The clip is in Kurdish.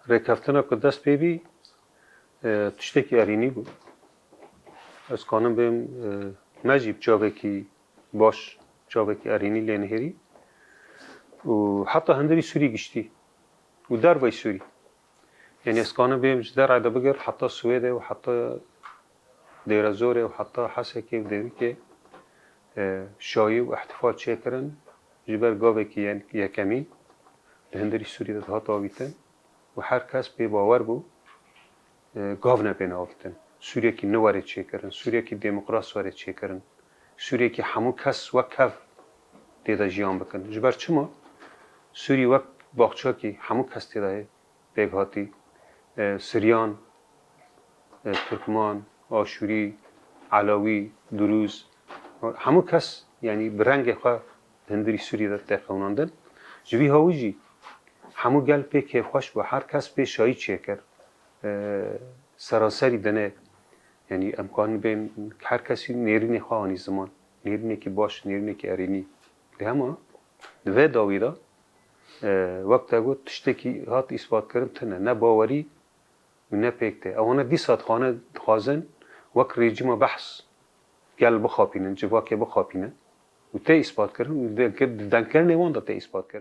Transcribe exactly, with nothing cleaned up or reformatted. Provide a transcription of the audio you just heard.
Rêkeftina ku dest pê bî, e, tiştekî erênî bû. Ez kanim bêm, e, me jî bi çavekî baş, çavekî erênî lê nihêrî û heta hundirî Sûrî giştî û dervey Sûrî. Yanî ez kanim bêm ji derê de bigir heta Swêdê û heta Dêrezorê û heta Hesekê û Dêrikê, e, şayî û îhtîfal çêkirin. Ji ber gavekî ye-, yekemîn li hundirî Sûrî de dihat avîtin û her kes pê bawer bû, e, gav nebêne avîtin. Sûriyekî nû were çêkirin, Sûriyekî demokrat were çêkirin, Sûriyekî hemû kes wek hev tê de jiyan bikin. Ji ber çima? Sûrî wek baxçakî hemû kes tê de heye, pêkhatî, e, Siryan, e, Turkman, Aşûrî, Elewî, Durûz, hemû kes, yanî bi rengê xwe hundirî Sûriyê de tê qewnandin. Ji vî hawî jî hemû gel pê kêfxweş bû, her kes pê şayî çêkir. E, seranserî dinê, yanî em karin bên her kesî nêrînê xwe anî ziman. Nêrînekî baş, nêrînekî erênî. Lê hema di vê dawî de, e, wek te got, tiştekî hat îsbatkirin tune. Ne bawerî û ne pêk tê. Ewana dîsa dixwane, dixwazin wek rejîma Behs gel bixapînin, civakê bixapînin. Û tê îsbatkirin û di, di dengkirinê wan de tê îsbatkirin.